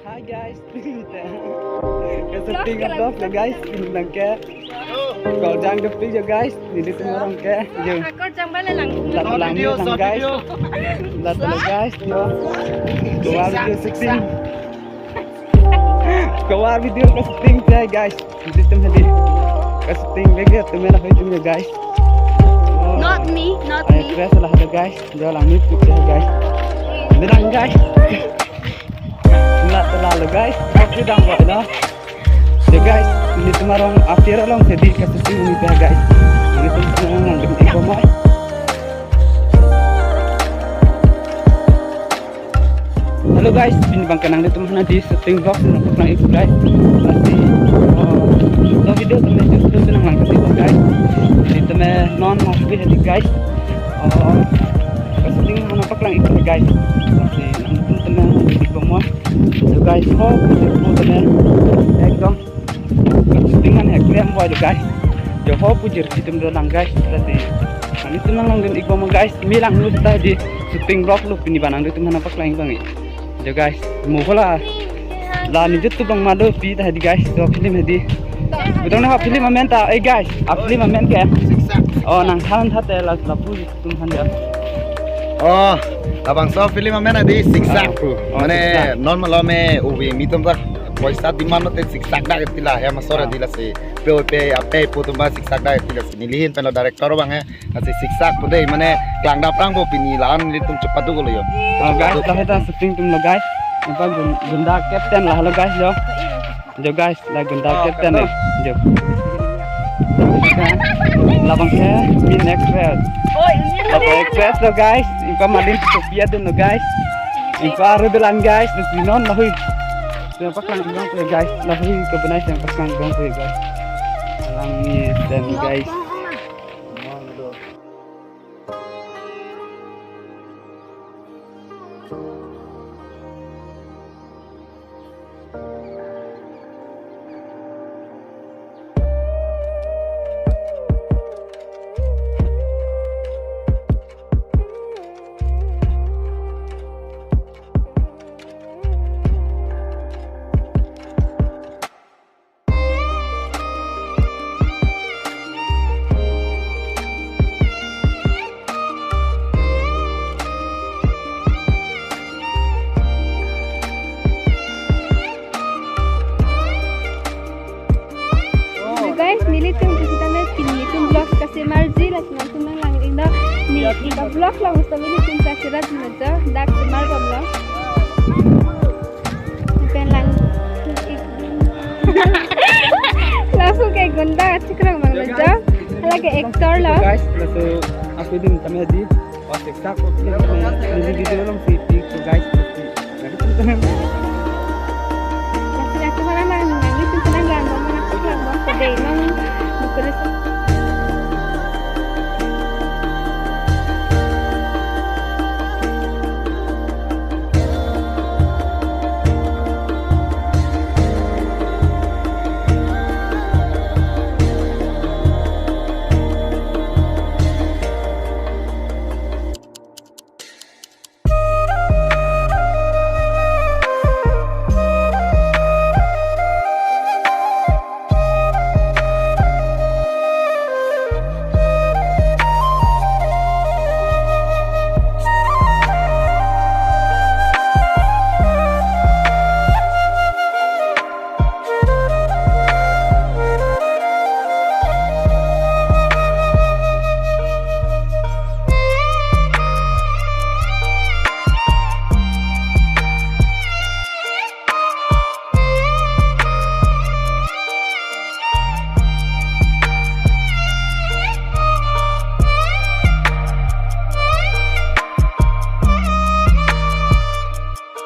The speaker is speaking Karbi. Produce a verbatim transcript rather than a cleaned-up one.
Hi guys. Ka shooting vlog ya guys. Nang ke. Kau jang ke pi ya guys. Nelitum arong ke. Yo. Akor jang bale lang. Lat lang ni lang guys. Lat lang guys. Yo. Keluar video shooting. Keluar video ka shooting ya guys. Nelitum hadi. Ka shooting lagi tu mela hoi tum ya guys. Not me, not me. Fresh lah ada guys. Yo lang ni tu ya guys. Bilang guys. Nat lalu guys, kopi dang buat no. So guys, nelitum arong apir along jadi ka shooting ni ya guys. Nelitum arong nang demi komai. Hello guys, pini bang kenang nelitum hana di shooting vlog nang nang ikut guys. Pasti, oh, so video tu nelitum tu nang lang kasi guys. Nelitum non masih di guys. Oh, ka shooting hana paklang ikut guys. Pasti nang nelitum nang ikut semua. So guys, ho, puji pu temen. Ekdom. Shooting an heklem boy guys. Yo ho puji pu temen dolang guys. Tadi. Nelitum nang lang dun ikbom guys. Milang lu ta di shooting vlog lu pini bang nang nelitum hana paklang bang. Yo guys, mo hola. La ni YouTube bang malo pi ta di guys. So film hadi. Betul na film amen ta. Eh guys, a film amen ke. Oh, nang than tha te la la pu tum han dia. Oh, labangso film amen adi siksak pu. Oh, mane siksak. Non malome ubi mitum ta poisa demand te siksak dak tila he masora dila si. Pe pe ape pu tum ba siksak dak tila si. Nelihin pen lo director bang he. Asi siksak pu dei mane klang daprang pu pini lan nelitum cepat dulu yo. Oh guys, dah kita shooting tum lo guys. Nampak gun- gunda captain lah lo guys yo. Jo guys, la gunda captain eh. Jo. Labang ke min actress. Labang actress lo guys. Ingpa malin kopi adun lo guys. Ingpa aru belan guys. Terus non lahui. Yang paklang bang tu guys. Lahui ke benai yang paklang bang tu guys. Lang ni dan guys. So guys, nelitum kisita mes pini nelitum vlog kasemarji la nangtum nang lang indo. Ni ika vlog la gusto nelitum kaserat meja dak semar gom lo. Pen lang langsung ke gunda chikrang bang lo jo. Hala ke actor lo. Guys, laso aku dun kami di. Pas siksak ko neli video long si tik guys.